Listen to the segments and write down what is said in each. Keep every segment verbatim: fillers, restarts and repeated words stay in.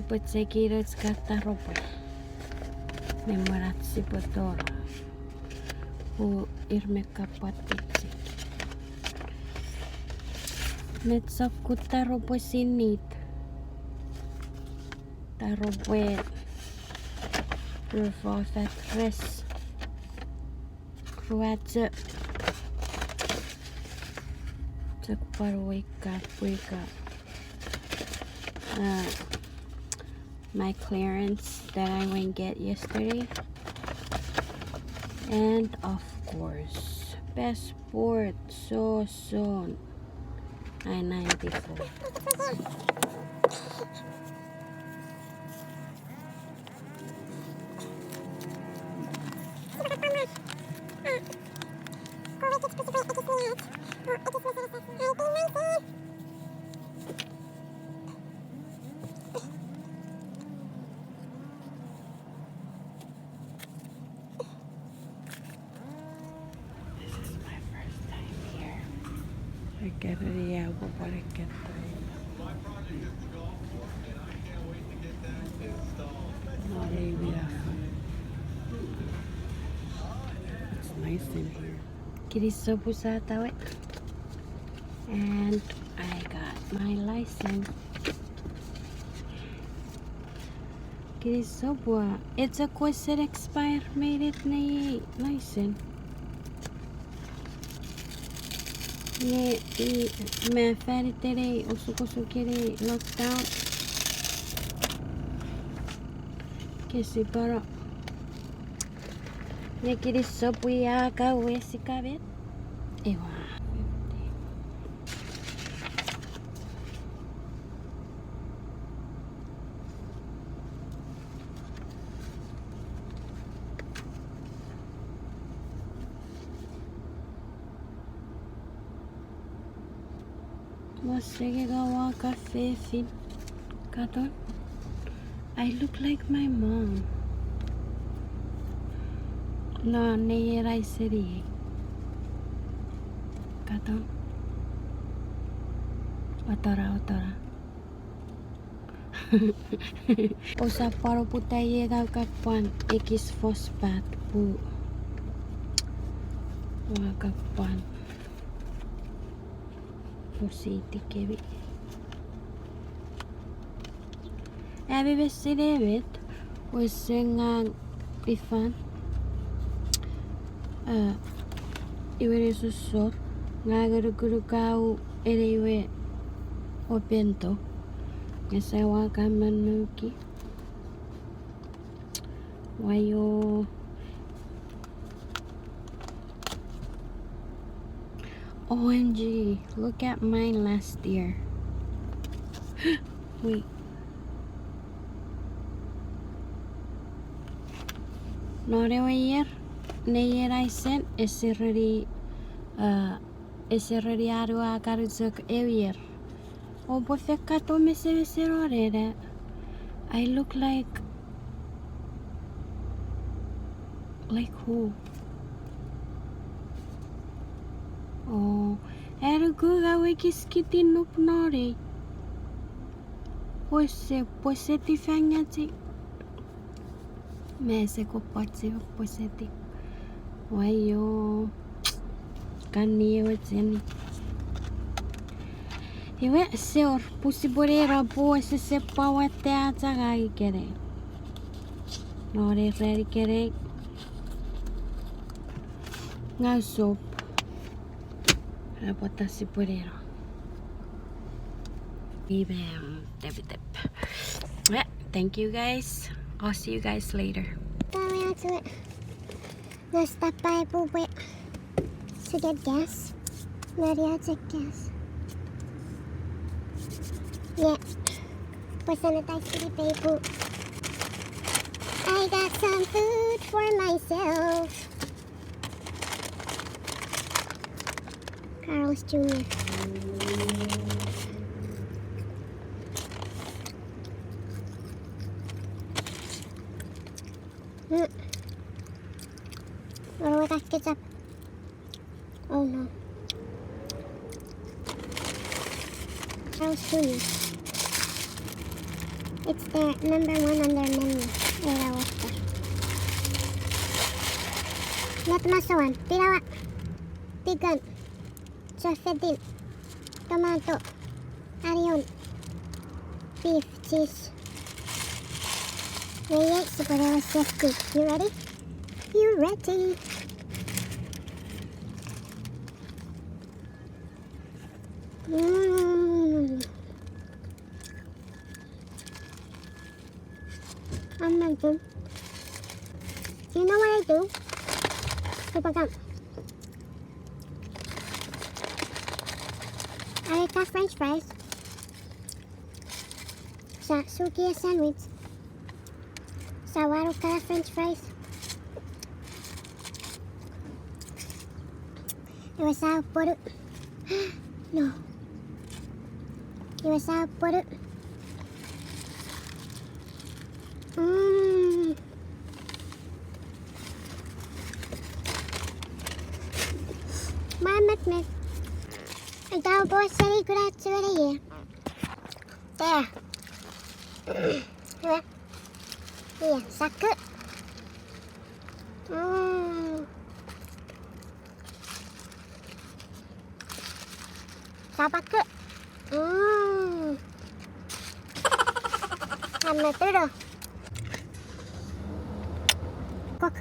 Pwe cheki inoch ka taropwe. Me mwen ach sipwe tonong. Pwe ir me kapwatichik. Me chok ku taropwe sinit. Taropwe roof off at rest. Ruacho. Chok pwan wake up, wake up. Uh, my clearance that I went get yesterday. And of course, passport, so soon. I ninety-four. This is my first time here. Ekeni a pwapwan eketa. Not even a fun. It's nice in here. Kinisou pwe sa tawe. And I got my license. Kinisou pwe, it's a question expire minute ne license. Nge i me fan iten ei osukosuk iten ei lockdown. Kesipano. Nge kinisou pwe a ka wesi kamet. Ewa. Mosege ka waka fefin. Katon. I look like my mom. No, neier ai seni. Katon. Otora, otora. Ousap pwan oputa iei, ngang ua pwan ekis fos pat pwe ua pwan fositi kemi. Ami meinisin met, wesen ngang ifan. Eh, iwe ne sossor, ngang anukunuk au ene iwe opento. Nge sa ua kan mannuki. Wayo. O M G, look at mine last year. Wait. Non ewe ier, neier ai sen, ese reni, uh, ese reni anu a kan chok ewe ier. Oupwe fekkato mesemesen non ena. I look like, like who? Oh, anuku ngang ua ekis kiti nup non ei. Pwe ese, pwe ese tifangeti. Me ese kopwachi pwe ese ti. Wayo. Kan ni ewe cheni. Iwe, ese wor, pwe sipwe ne era pwe ese, ese pwan watte ach angang ikenai. Non ei ran ikenai. Ngang usap. Ena pwata sipwe ne era. Amen. Tep, tep. Yeah, thank you guys. I'll see you guys later. Tawe achu. Ngang stop by pwe to get gas. Maria check gas. Yeah. Pwe sanitize kiti peipu. I got some food for myself. Carl's Junior Mm. What do I got ketchup? Oh no. Carl's Junior It's their number one on their menu. Ena wester. Not masoan, pinawa, pikan, chofetin, tomato, onion, beef, cheese. Iei, iei, sipwene wesen. You ready? You ready? Mm. I'm not good. You know what I do? Sipwe kan. I cut French fries. Sa suki a sandwich. Sa waru kana French fries. Iwe sa pworu. No. Iwe sa pworu. Mm. Mwa metmet. Ita upwe seni kuna chuen ie. There. Iwe. Ie, saku. Mm. Sapaku. Mm. Anne turo. Kok.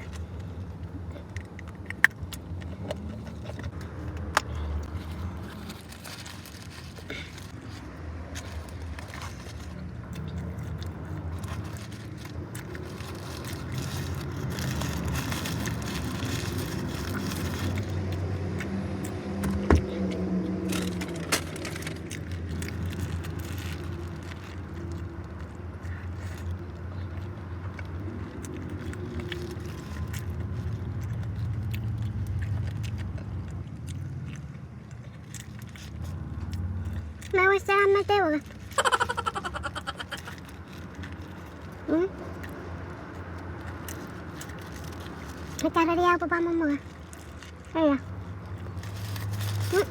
Me wesen an me tewa. Hmm? Ita ready a papa mama. Eya. Hmm.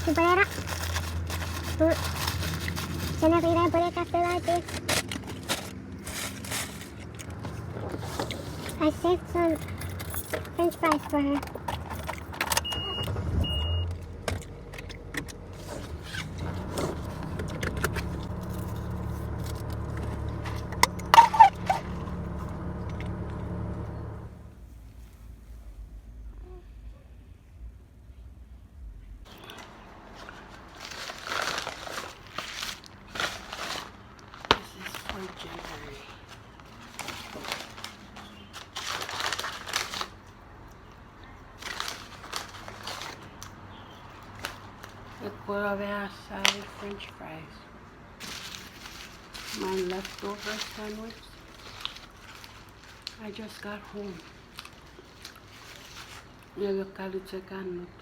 Sipwe era. Hmm. Sene pira pwere kapte laite. I saved some French fries for her. This is for January. Ekkewe ame asai French fries. My leftover sandwich. I just got home. Nge me kaluche kan not.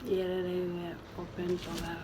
Iere ne open to that.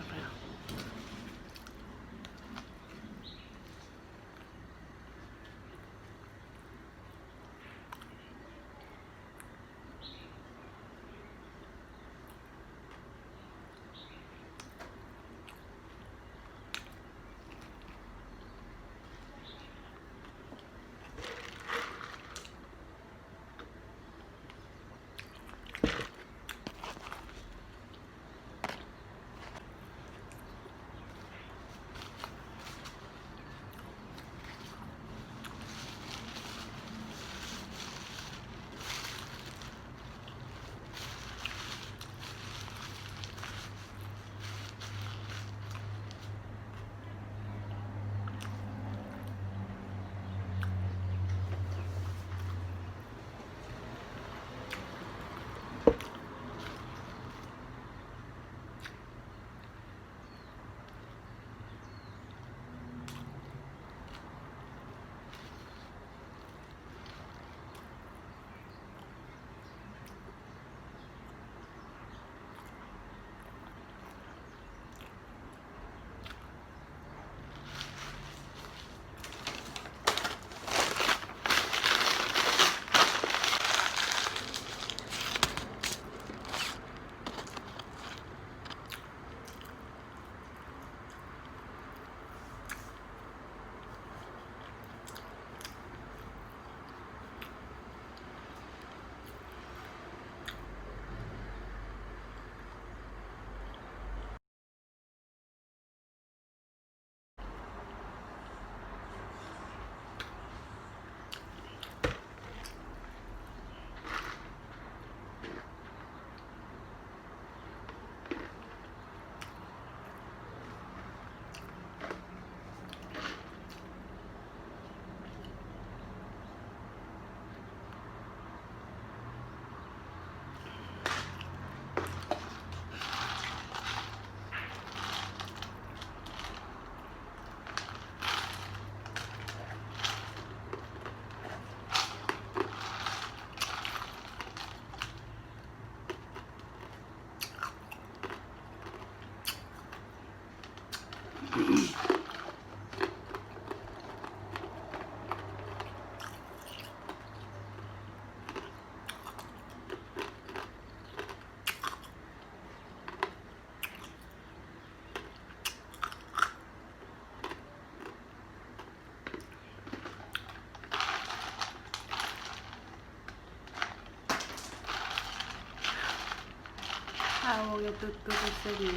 Oh, nge tut kutu seni.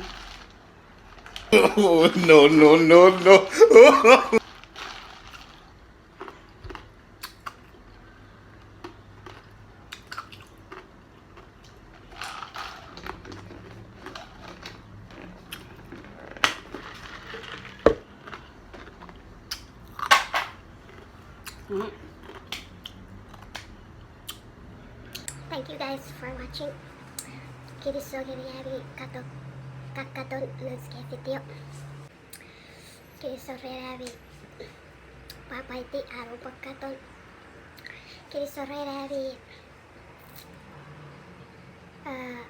Oh, no, no, no, no. Mm. Thank you guys for watching. Kinisou ren ami katon, ka katon nouch kei video. Kinisou ren ami pwapwaiti an upwe katon. Kinisou ren ami, uh,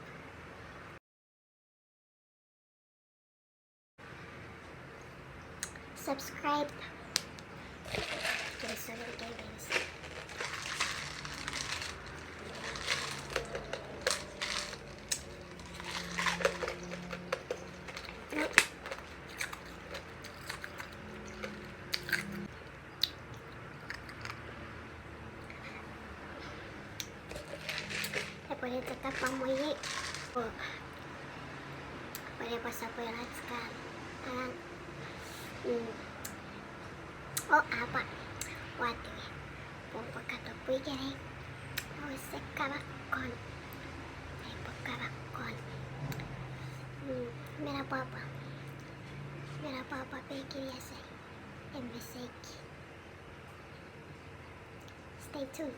subscribe. Kinisou ren kei meinisin. Epwe ne chok pwan mwo iei. O, epwe ne pwan sopweno ach kan. An, mm. O, a pwan, ua tingor pwe upwe katon pwi ikenai. Ause kama kon. Upwe kama kon. Mm, mi na pwapwa. Mi na pwapwa pekin ese. Emesek. Stay tuned.